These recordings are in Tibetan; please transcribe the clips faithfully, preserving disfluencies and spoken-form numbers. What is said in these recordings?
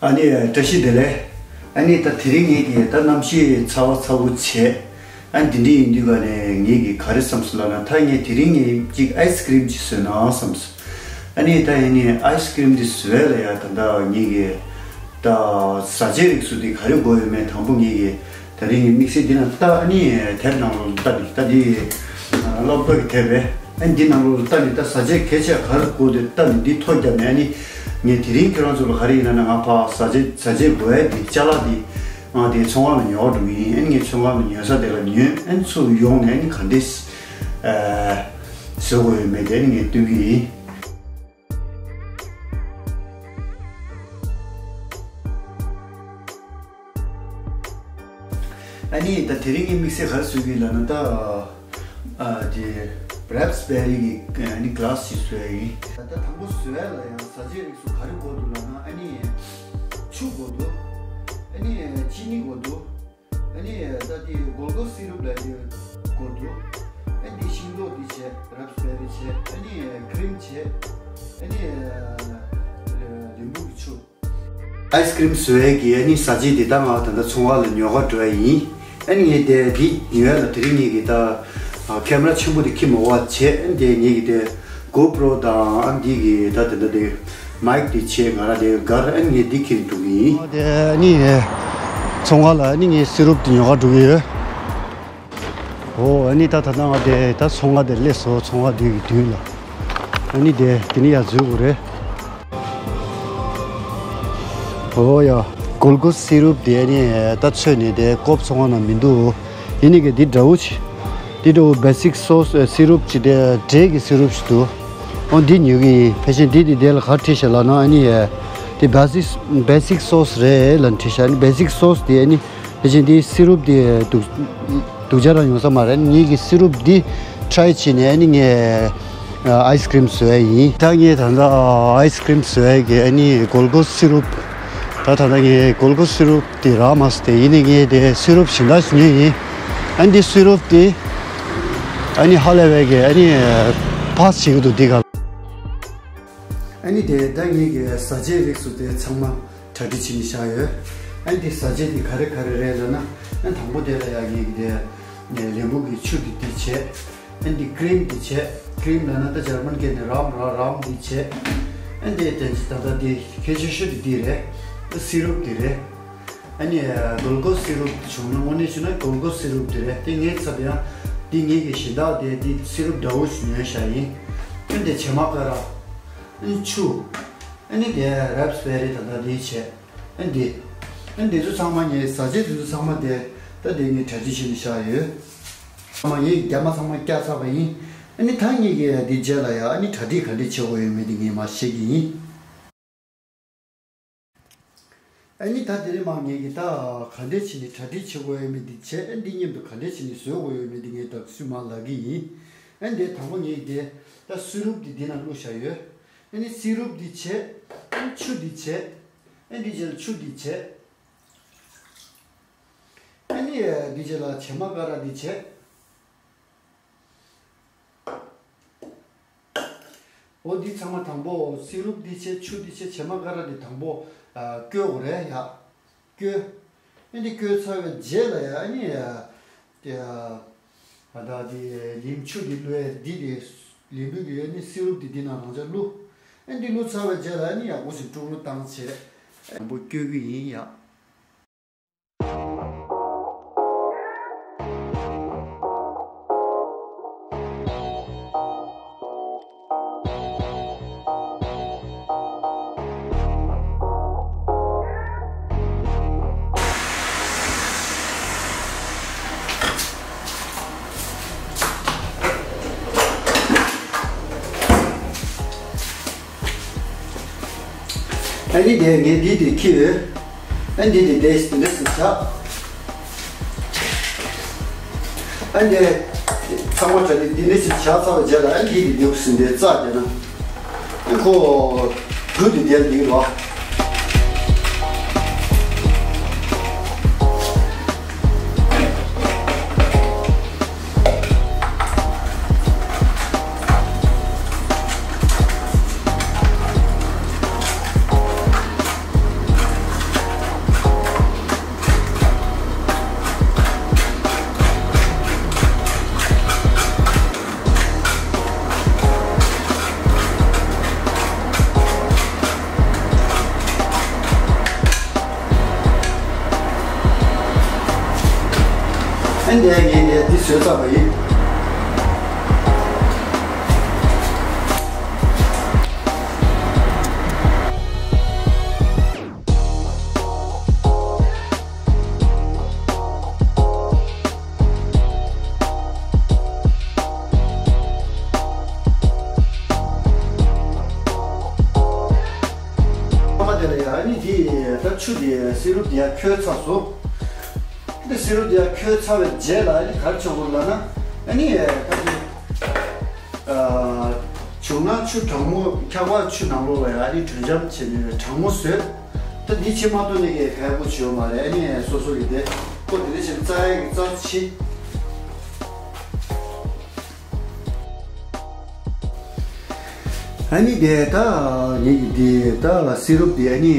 ཨ་ནི་བཀྲ་ཤིས་བདེ་ལེགས། ཨ་ནི་ད་དེ་རིང་ངེད་ཀྱི་ད་གནམ་གཤིས་ཚ་བ་ཚ་བོ་བྱས། ཨ་ནི་འདི་འདྲ་ཡིན་དུས་ག་ནས་ངེད་ཀྱི་ག་རེ་བསམ་སོང་ལབ་ན། ད་ངས་དེ་རིང་ངས་གཅིག་ཨའི་སི་ཀྲིམ་ཅིག་བཟོས་ན་བསམ་སོང་། ཨ་ནི་ད་ཡིན་ནའི་ཨའི་སི་ཀྲིམ་འདི་བཟོས་ལ་ཡ། ད་ད་ངེད་ཀྱི་ད་བཟའ་བཅའི་རིགས་སུ་འདི་ག་རེ་དགོས་ཡོད་མེད། དང་པོ་ངེད་ཀྱི་ད་རིང་གི་དམིགས་བསལ་འདི་ན་ད་ཨ་ནི་དེབ་ནང་ལོགས་ལ་ལྟ་ནི་ད་འདི་སློབ་གྲྭ་གི་དེབ་རེད། ཨ་ནི་འདི་ནང་ལོགས་ལ་ལྟ་ནི་ད་བཟའ་བཅའི་གལ་ཆེ་ག་རེ་དགོས་འདུག་ལྟ་ནི་འདི་ཐོ་བརྒྱབ་ནས། ཨ་ནི་ངས་དེ་རིང་ཁྱེད་རང་ཚོ་ལ་ག་རེ་ཡིན་ན་ན་ང་ཕ་བཟའ་བཅའི་བཟའ་བཅའི་དགོས་ཡ་འདི་ཅ་ལག་འདི་ང་དེ་ཚོང་ཁང་ལ་ཉོ་བ་འགྲོ་གི་ཡིན། ཨ་ནི་ངས་ཚོང་ཁང་ལ་ཉོ་ས་དེ་ལ་ཉོས། ཨ་ནི་ཚུར་ཡོང་ནས་ཨ་ནི་ག་འདྲས་བཟོ་དགོས་ཡོད་མེད་དེ་ཨ་ནི་ངས་སྟོན་གི་ཡིན། ཨ་ནི་ད་དེ་རིང་གི་དམིགས་བསལ་ག་རེ་བཟོ་གི་ཡིན་ལབ་ན། ད་ཨ་དེ་རེབ་སི་བེ་རི་གི་ཨ་ནི་ག་ལ་སི་ཞིག་བཟོ་ཡ་ཡིན། ད་དང་པོ་བཟོ་ཡ་ལ་ཡང་བཟའ་བཅའི་རིགས་སུ་ག་རེ་དགོས་འདུག་ལབ་ན། ཨ་ནི་ཆུ་དགོས་འདུག་ཨ་ནི་ཅི་ནི་དགོས་འདུག་ཨ་ནི་ད་དེ་གོལ་གོ་སི་རུབ་ལབ་དེ་དགོས་འདུག་ཨ་ནི་ཤིང་ཏོག་དེ་བྱས། རེབ་སི་བེ་རི་བྱས། ཨ་ནི་ཀྲིམ་བྱས། ཨ་ནི་ལིམ་བུ་གི་ཆུ། ཨའི་སི་ཀྲིམ་བཟོ་ཡས་ཀྱི་ཨ་ནི་བཟའ་བཅའ་དེ་ད་ང་ད་ལྟ་ཚོང་ཁང་ལ་ཉོ་ག་འགྲོ་ཡ་ཡིན། ཨ་ནི་ངས་དེ་འདི་ཉོ་ཡ་ལ་དེ་རིང་ངས་ཀྱི་ད་ཁེ་མ་ར་ཆེན་པོ་དེ་ཁྱེར་མ་འོང་བ་བྱས། ཨ་ནི་དེ་ངས་ཀྱི་དེ་གོ་པྲོ་དང་ཨ་ནི་འདི་གི་ད་དེ་འདྲ་དེ་མའིག་དེ་བྱས། ང་ར་དེ་སྒར། ཨ་ནི་ངས་འདི་ཁྱེར་འགྲོ་གི་ཡིན། དེ་ཨ་ནི་ཚོང་ཁང་ལ་ཨ་ནི་ངས་སི་རུབ་དེ་ཉོ་ག་འགྲོ་གི་ཡོད། ཨོ་ཨ་ནི་ད་ད་ལྟ་ང་དེ་ད་ཚོང་ཁང་དེ་སླེབས་སོང་། ཚོང་ཁང་དེ་གི་མདུན་ལ། ཨ་ནི་དེ་དེ་ནི་ཡར་འཛུལ་དགོས་རེད། ཨོ་ཡ། གོལ་གོ་སི་རུབ་དེ་ཨ་ནི་ད་ཚོད་ནི་དེ་ཀོབ་ཚོང་ཁང་ན་མི་འདུག་ཡིན་ནི་གི་འདི་འདྲ་བོ་ཅིག་འདི་འདྲ་བོ་བེ་སིག་སོ་སི་སི་རུབ་ཅིག་དེ་འབྲས་ཀྱི་སི་རུབ་ཞིག་འདུག་ཨོ་འདི་ཉོ་གི་ཡིན། ཕལ་ཆེར་འདི་དེ་དེ་ལ་ག་བྲིས་ཤག་ལབ་ན། ཨ་ནི་དེ་བེ་སིག་བེ་སིག་སོ་སི་རེད་ལབ་བྲིས་ཤག་ཨ་ནི་བེ་སིག་སོ་སི་དེ་ཨ་ནི། དེ་བཞིན་དེའི་སི་རུབ་དེ་སྡུག་སྡུག་ཅག་རང་ཡོང་ས་མ་རེད། ངེད་ཀྱིས་སི་རུབ་འདི་ཊ་རའི་བྱས་ནས་ཨ་ནི་ངས་ཨ་ཨའི་སི་ཀྲིམ་བཟོ་ཡ་ཡིན། ད་ངས་ད་ལྟ་ཨ་ཨའི་སི་ཀྲིམ་བཟོ་ཡ་གི་ཨ་ནི་གོལ་གོ་སི་རུབ། ད་ད་ལྟ་ངས་གོལ་གོ་སི་རུབ་དེ་རག་མ་སོང་སྟེ། ཡིན་ནའི་ངས་དེ་སི་རུབ་གཞན་དག་ཞིག་ཉོས་ཡིན། ཨ་ནི་དེ་སི་རུབ་དེ་ཨ་ནི་ཧ་ལས་པའི་གི་ཨ་ནི་ཕ་སི་བྱེད་ཀྱི་འདུག་འདི་ག་ལ། ཨ་ནི་དེ་ད་ངེད་ཀྱི་བཟའ་བཅའི་རིགས་སུ་དེ་ཚང་མ་གྲ་སྒྲིག་བྱས་ནས་བཞག་ཡོད། ཨ་ནི་དེ་བཟའ་བཅའ་དེ་ག་རེ་ག་རེ་རེད་ལབ་ན། ཨ་ནི་དང་པོ་དེ་ལ་ཡ་ངེད་ཀྱི་དེ་ལིམ་བུ་གི་ཆུ་དེ་དེ་བྱས། ཨ་ནི་དེ་ཀྲིམ་དེ་བྱས། ཀྲིམ་ལབ་ན་ད་འཇར་མན་སྐད་ནས་རམ་ར་རམ་དེ་བྱས། ཨ་ནི་དེ་དེ་ད་ལྟ་དེ་གལ་ཆེ་ཤོས་དེ་དེ་རེད། སི་རུབ་དེ་རེད། ཨ་ནི་གོལ་གོ་སི་རུབ་བྱུང་ན་དངོས་གནས་བྱུང་ན་གོལ་གོ་སི་རུབ་དེ་རེད། དེ་ངའི་ཚབ་ཡང་དེ་ངེད་ཀྱི་གཞན་དག་དེ་དེ་སི་རུབ་འདྲ་བོ་ཞིག་ཉོས་བཞག་ཡིན། ཨ་ནི་དེ་བྱེ་མ་ཀ་ར། ཨ་ནི་ཆུ། ཨ་ནི་དེ་རེབ་སི་བེ་རི་ད་ལྟ་དེ་བྱས། ཨ་ནི་དེ། ཨ་ནི་དེ་ཚོ་ཚང་མ་ངའི་བཟའ་བཅའ་དེ་ཚོ་ཚང་མ་དེ་ད་དེ་ངས་གྲ་སྒྲིག་བྱས་ནས་བཞག་ཡོད། ཚང་མ་ངས་རྒྱ་མ་ཚང་མ་བཀྱག་ཚར་བ་ཡིན། ཨ་ནི་ད་ངེད་ཀྱི་དེ་རྗེས་ལ་ཡ་ཨ་ནི་གྲ་སྒྲིག་ག་འདྲས་བྱེད་དགོས་ཡོད་མེད་དེ་ངས་མར་བཤད་ཀྱི་ཡིན། ཨ་ནི་ད་དེ་རིང་མར་ངེད་ཀྱིས་ད་ག་འདྲས་བྱས་ནས་གྲ་སྒྲིག་བྱེད་དགོས་ཡོད་མེད་འདི་བྱས། ཨ་འདི་མཉམ་དུ་ག་འདྲས་བྱས་ནས་བཟོ་དགོས་ཡོད་མེད་འདི་ངས་ད་སུས་མར་ལབ་ཀྱི་ཡིན། ཨ་འདི་དང་པོ་ངེད་ཀྱིས་དེ་ད་སི་རུབ་འདི་འདི་ནང་བླུགས་བཞག་ཡོད། ཨ་ནི་སི་རུབ་འདི་བྱས། ཨ་ནི་ཆུ་འདི་བྱས། ཨ་འདི་རྗེས་ལ་ཆུ་འདི་བྱས། ཨ་ནི་འདི་རྗེས་ལ་བྱེ་མ་ཀ་ར་འདི་བྱས། འོ་འདི་ཚང་མ་དང་པོ་སི་རུབ་འདི་བྱས། ཆུ་འདི་བྱས། བྱེ་མ་ཀ་ར་འདི་དང་པོ་ཨ་བསྐོལ་དགོས་རེད་ཡ། བསྐོལ། ཨ་འདི་བསྐོལ་ཚར་བའི་རྗེས་ལ་ཡ་ཨ་ནི་ཨ་དེ་ཨ་ཨ་ད་འདི་ལིམ་ཆུ་འདི་བླུགས་ཡ་འདི་དེ་ལིམ་བུ་གི་ཨ་ནི་སི་རུབ་འདི་འདི་ནང་རང་འཇགས་བླུགས། ཨ་འདི་བླུགས་ཚར་བའི་རྗེས་ལ་ཨ་ནི་ཡག་པོ་ཞིག་དཀྲུག་རུ་བཏང་བྱས། དང་པོ་བསྐོལ་གི་ཡིན་ཡ། ཨ་ནི་དེ་ངས་འདི་དེ་ཁྱེར་ཡོད། ཨ་འདི་དེ་དེ་འདི་ཟིན་ཆགས། ཨ་འདི་ཚང་མ་གྲ་སྒྲིག་འདི་འདྲ་ཞིག་བྱས་ཚར་བའི་རྗེས་ལ། ཨ་འདི་དེ་འདི་ཟིན་དེ་རྩ་དེ་ན། ཨ་ཁོ་དགུ་དེ་དེར་འདི་རོ། འདི་ངས་ངས་འདི་བཟོས་ཚར་བ་ཡིན། ཨ་མ་དེ་ལ་ཡ་ཨ་ནི་དེ་ད་ཆུ་དེ་སི་རུབ་དེ་ཡ་ཁོལ་ཚར་སོང་། དེ་སི་རུབ་དེ་ཡ་ཁོལ་ཚར་བའི་རྗེས་ལ་ཨ་ནི་ག་རེ་བྱེད་དགོས་ལབ་ན། ཨ་ནི་ད་དེ་ཨ་བྱུང་ན་ཆུ་གྲང་མོ་འཁྱག་པ་ཆུ་ནང་ལོགས་ལ་ཡ་ཨ་ནི་དྲོད་འཇམ་བྱས་ནས་གྲང་མོ་བཟོས། ད་འདི་ཕྱི་མ་གཏོགས་ནས་ཀྱི་གལ་པོ་བྱེད་ཡོད་མ་རེད། ཨ་ནི་སོ་སོ་གི་དེ་ཁོ་དེ་འདྲ་བྱས་ནས་རྩ་ཡ་གི་རྩ་ཆེ། ཨ་ནི་དེ་ད་ངེད་ཀྱི་དེ་ད་སི་རུབ་དེ་ཨ་ནི་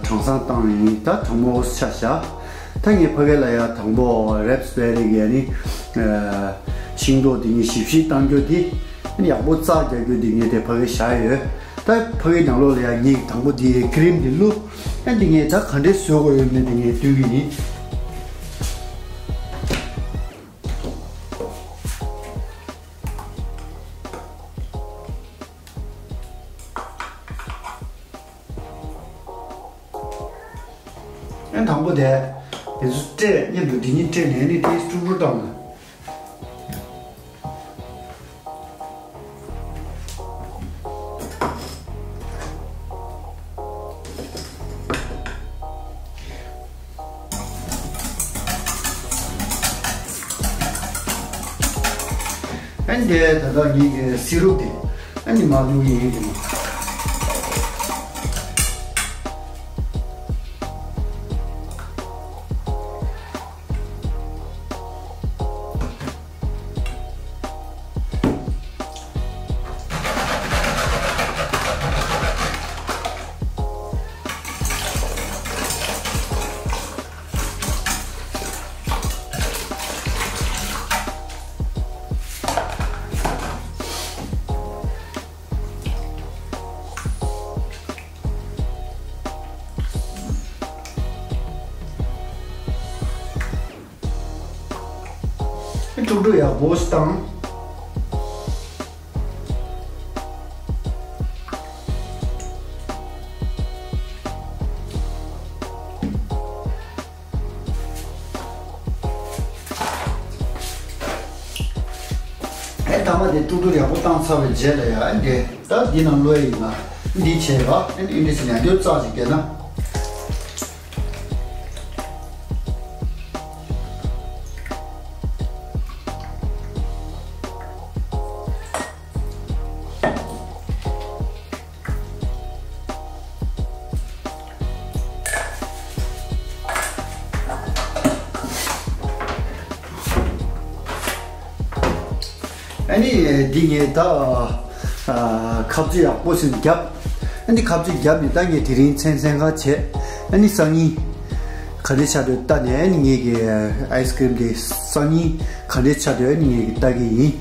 གྲང་སང་བཏང་ཡིན། ད་གྲང་མོ་ཆ་བཞག་ད་ངས་ཕ་གི་ལ་ཡ་དང་པོ་རེབ་སི་པེ་རི་གི་ཨ་ནི་ཤིང་ཏོག་དེ་ངས་ཞིབ་ཞིབ་བཏང་རྒྱུ་དེ་ཨ་ནི་ཡག་པོ་བཙག་རྒྱག་རྒྱུ་དེ་ངས་དེ་ཕ་གི་བཞག་ཡོད། ད་ཕ་གི་ནང་ལོགས་ལ་ཡ་ངེད་ཀྱི་དང་པོ་དེ་ཀི་རིམ་དེ་བླུགས། ཨ་འདི་ངས་ད་ག་འདྲས་བཟོ་དགོས་ཡོད་མེད་དེ་ངས་སྟོན་གི་ཡིན། ཨེ་དང་པོ་དེ། དེ་ཚོ་སྤྲད་མཉམ་དུ་འདི་གཉིས་སྤྲད་ནས་ནི་དེ་དཀྲུག་དཀྲུག་བཏང་ནས། ཨན་དེ་ད་ལྟ་ངེད་ཀྱི་སི་རུབ་དེ་ཨན་དེ་མ་བླུགས་ཡིན་དེ་མ། དཀྲུག་དཀྲུག་ཡག་པོ་ཞིག་བཏང་། ཨེ་ཐ་མ་དེ་དཀྲུག་དཀྲུག་ཡག་པོ་བཏང་ཚར་བའི་རྗེས་ལ་ཡ་ཨེ་འདི་ད་འདི་ནང་བླུགས་ཡིན་ན་འདི་བྱས་པ་ཨེ་འདི་ཟིན་ཡང་འདི་རྩ་ཅིག་བསྐྱལ་ན། ཨ་ནི་འདི་ངས་ད་ཨ་ཁ་རྩོད་ཡག་པོ་ཞིག་བརྒྱབ། ཨ་ནི་ཁ་རྩོད་བརྒྱབ་ནས་ད་ངས་དེ་རིང་མཚན་མཚན་ག་བྱས། ཨ་ནི་སང་ཉིན་ག་འདྲ་ཆགས་འདུག་ལྟ་ནས་ཨ་ནི་ངེད་ཀྱི་ཨའི་སི་ཀི་རིམ་དེ་སང་ཉིན་ག་འདྲ་ཆགས་འདུག་ཨ་ནི་ངེད་ཀྱི་ལྟ་གི་ཡིན།